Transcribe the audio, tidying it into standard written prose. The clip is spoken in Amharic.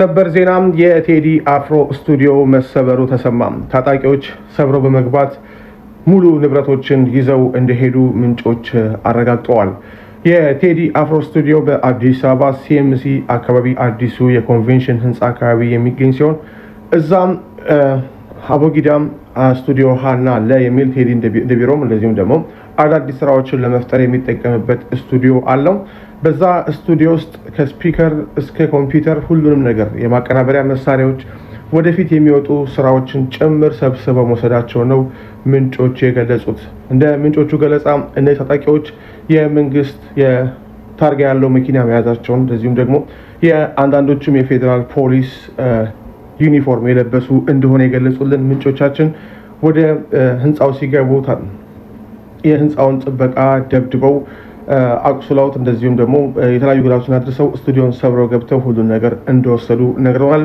ሰበር ዜና፣ የቴዲ አፍሮ ስቱዲዮ መሰበሩ ተሰማ። ታጣቂዎች ሰብረው በመግባት ሙሉ ንብረቶችን ይዘው እንደሄዱ ምንጮች አረጋግጠዋል። የቴዲ አፍሮ ስቱዲዮ በአዲስ አበባ ሲኤምሲ አካባቢ አዲሱ የኮንቬንሽን ህንፃ አካባቢ የሚገኝ ሲሆን እዛም አቦጊዳም ስቱዲዮ ሀና ለ የሚል ቴዲ እንደ ቢሮም እንደዚሁም ደግሞ አዳዲስ ስራዎችን ለመፍጠር የሚጠቀምበት ስቱዲዮ አለው። በዛ ስቱዲዮ ውስጥ ከ speaker እስከ ኮምፒውተር ሁሉንም ነገር፣ የማቀናበሪያ መሳሪያዎች፣ ወደፊት የሚወጡ ስራዎችን ጭምር ሰብስበው መውሰዳቸው ነው ምንጮች የገለጹት። እንደ ምንጮቹ ገለጻ እነዚህ ታጣቂዎች የመንግስት የታርጋ ያለው መኪና መያዛቸውን፣ እንደዚሁም ደግሞ የአንዳንዶቹም የፌዴራል ፖሊስ ዩኒፎርም የለበሱ እንደሆነ የገለጹልን ምንጮቻችን ወደ ህንፃው ሲገቡ የህንፃውን ጥበቃ ደብድበው አቁስለውት እንደዚሁም ደግሞ የተለያዩ ጉዳቶችን አድርሰው ስቱዲዮን ሰብረው ገብተው ሁሉን ነገር እንደወሰዱ ነግረዋል።